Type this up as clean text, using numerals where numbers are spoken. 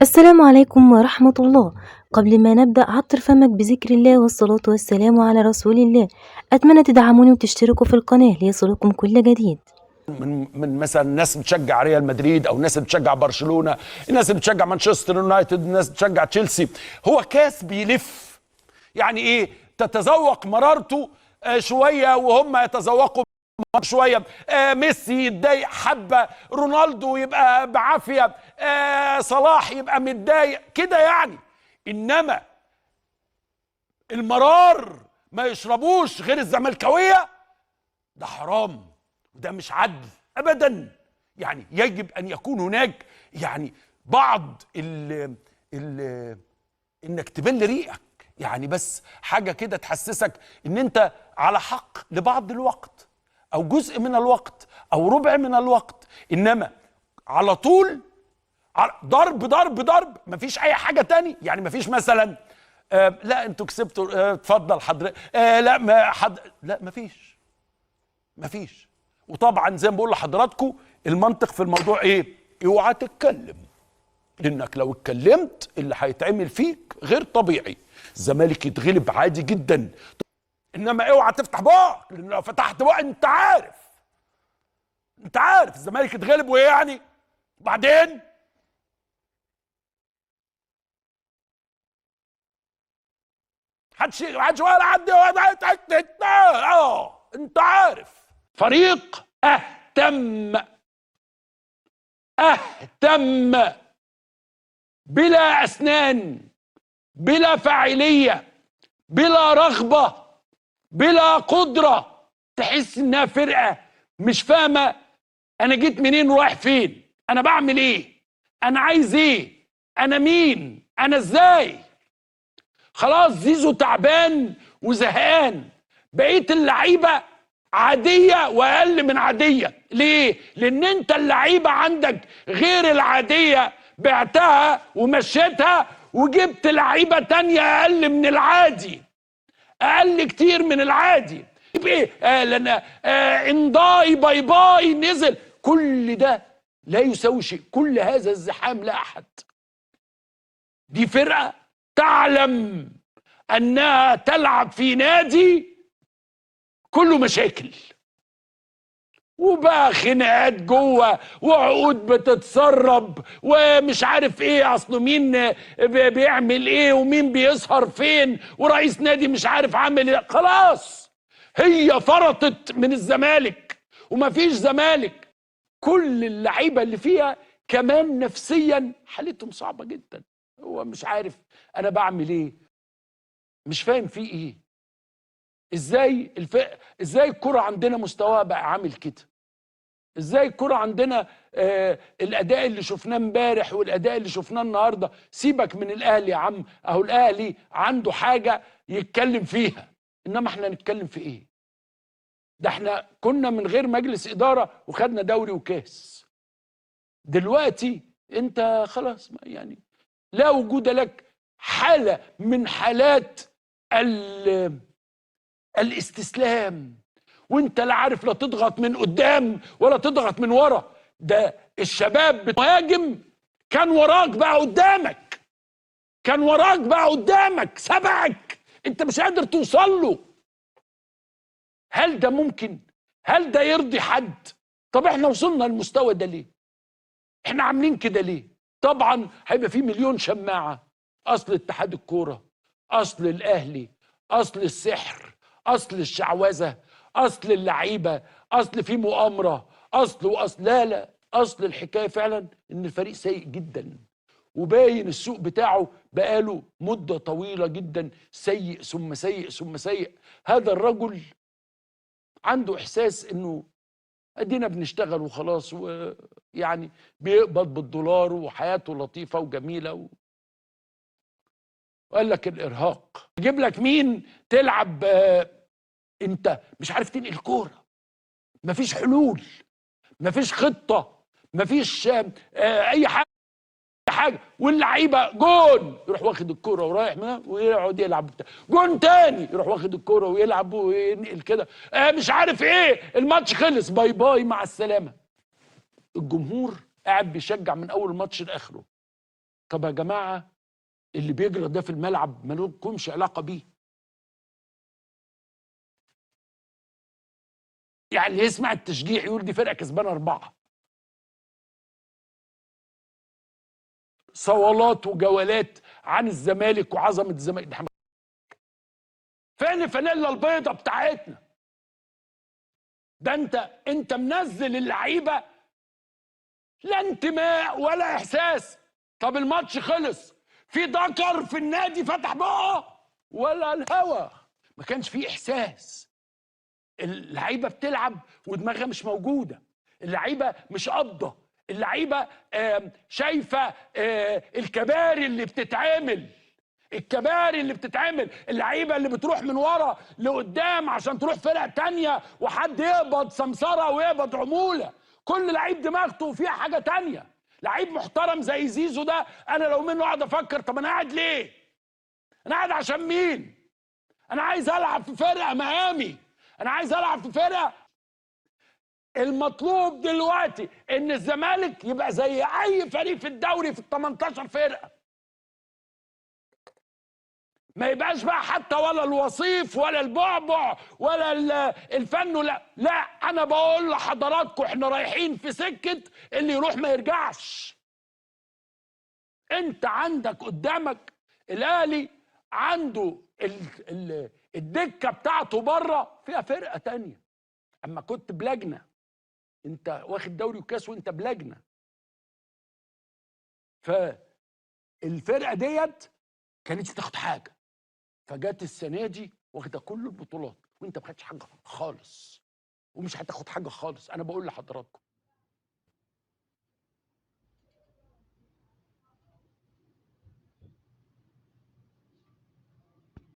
السلام عليكم ورحمة الله. قبل ما نبدأ عطر فمك بذكر الله والصلاة والسلام على رسول الله. أتمنى تدعموني وتشتركوا في القناة ليصلكم كل جديد. من مثلا الناس بتشجع ريال مدريد او الناس بتشجع برشلونة، الناس بتشجع مانشستر يونايتد، الناس بتشجع تشيلسي. هو كاس بيلف، يعني ايه؟ تتذوق مرارته شوية وهم يتذوقوا شوية. ميسي يتضايق حبه، رونالدو يبقى بعافية، صلاح يبقى متضايق كده يعني. انما المرار ما يشربوش غير الزملكاويه، ده حرام وده مش عدل ابدا. يعني يجب ان يكون هناك يعني بعض ال ال انك تبل ريقك، يعني بس حاجة كده تحسسك ان انت على حق لبعض الوقت او جزء من الوقت او ربع من الوقت. انما على طول ضرب ضرب ضرب، مفيش اي حاجة تاني. يعني مفيش مثلا لا انتوا كسبتوا، اتفضل حضرتك، لا ما حد، لا مفيش مفيش. وطبعا زي ما بقول لحضراتكم المنطق في الموضوع ايه؟ اوعى تتكلم، لانك لو اتكلمت اللي هيتعمل فيك غير طبيعي. الزمالك يتغلب عادي جدا، انما اوعى تفتح بقك، لان لو فتحت بقك انت عارف، انت عارف الزمالك اتغلب وايه يعني. بعدين حدش ولا عدي ولا انت عارف. فريق اهتم اهتم بلا اسنان، بلا فاعلية، بلا رغبة، بلا قدره. تحس انها فرقه مش فاهمه انا جيت منين ورايح فين، انا بعمل ايه، انا عايز ايه، انا مين، انا ازاي. خلاص زيزو تعبان وزهقان، بقية اللعيبة عادية واقل من عادية. ليه؟ لان انت اللعيبة عندك غير العادية بعتها ومشيتها وجبت لعيبة تانية اقل من العادي، اقل كتير من العادي. ايه؟ لان انداي bye bye نزل، كل ده لا يساوي شيء، كل هذا الزحام لا احد. دي فرقه تعلم انها تلعب في نادي كله مشاكل، وبقى خناقات جوه وعقود بتتسرب ومش عارف ايه، اصله مين بيعمل ايه ومين بيسهر فين ورئيس نادي مش عارف عامل ايه. خلاص هي فرطت من الزمالك ومفيش زمالك. كل اللعيبة اللي فيها كمان نفسيا حالتهم صعبة جدا، هو مش عارف انا بعمل ايه، مش فاهم فيه ايه، ازاي ازاي الكرة عندنا مستواها بقى عامل كده، ازاي الكرة عندنا الاداء اللي شفناه امبارح والاداء اللي شفناه النهارده. سيبك من الاهلي يا عم، اهو الاهلي عنده حاجة يتكلم فيها، انما احنا نتكلم في ايه؟ ده احنا كنا من غير مجلس ادارة وخدنا دوري وكاس. دلوقتي انت خلاص يعني لا وجود لك، حالة من حالات الاستسلام، وانت لا عارف لا تضغط من قدام ولا تضغط من ورا. ده الشباب بتهاجم، كان وراك بقى قدامك، كان وراك بقى قدامك، سبقك، انت مش قادر توصل له. هل ده ممكن؟ هل ده يرضي حد؟ طب احنا وصلنا للمستوى ده ليه؟ احنا عاملين كده ليه؟ طبعا هيبقى في مليون شماعة، اصل اتحاد الكورة، اصل الاهلي، اصل السحر، اصل الشعوذة، اصل اللعيبة، اصل في مؤامرة، اصل واصل. لا لا، اصل الحكاية فعلا ان الفريق سيء جدا، وباين السوق بتاعه بقاله مده طويلة جدا سيء ثم سيء ثم سيء. هذا الرجل عنده احساس انه ادينا بنشتغل وخلاص، ويعني بيقبض بالدولار وحياته لطيفة وجميلة وقال لك الارهاق. يجيب لك مين تلعب؟ انت مش عارف تنقل كورة، مفيش حلول، مفيش خطه، مفيش اي حاجة. واللعيبة جون يروح واخد الكورة ورايح منها ويقعد يلعب بتاع. جون تاني يروح واخد الكورة ويلعب وينقل كده، مش عارف ايه، الماتش خلص، bye bye مع السلامة. الجمهور قاعد بيشجع من اول ماتش لاخره. طب يا جماعة اللي بيجرى ده في الملعب ما لكمش علاقة بيه. يعني اللي يسمع التشجيع يقول دي فرقه كسبانه 4. صولات وجولات عن الزمالك وعظمه الزمالك. فين الفانيلا البيضة بتاعتنا؟ ده انت منزل اللعيبة لا انتماء ولا احساس. طب الماتش خلص، في ذكر في النادي فتح بقه ولا الهوا، ما كانش فيه احساس. اللعيبة بتلعب ودماغها مش موجودة، اللعيبة مش قابضه، اللعيبة شايفه الكباري اللي بتتعمل، الكباري اللي بتتعمل، اللعيبة اللي بتروح من ورا لقدام عشان تروح فرق تانية وحد يقبض سمسره ويقبض عمولة. كل لعيب دماغته فيها حاجة تانية. لعيب محترم زي زيزو ده انا لو منه اقعد افكر، طب انا قاعد ليه؟ انا قاعد عشان مين؟ انا عايز العب في فرقه مقامي، انا عايز العب في فرقه. المطلوب دلوقتي ان الزمالك يبقى زي اي فريق في الدوري في ال 18 فرقه، ما يبقاش بقى حتى ولا الوصيف ولا البعبع ولا الفن. لا لا، انا بقول لحضراتكم احنا رايحين في سكة اللي يروح ما يرجعش. انت عندك قدامك الاهلي عنده الدكة بتاعته بره فيها فرقه تانية. اما كنت بلجنه، انت واخد دوري وكاس وانت بلجنه، فالفرقه ديت كانتش تاخد حاجة، فجت السنة دي واخده كل البطولات وانت ما خدتش حاجة خالص، ومش هتاخد حاجة خالص. انا بقول لحضراتكم.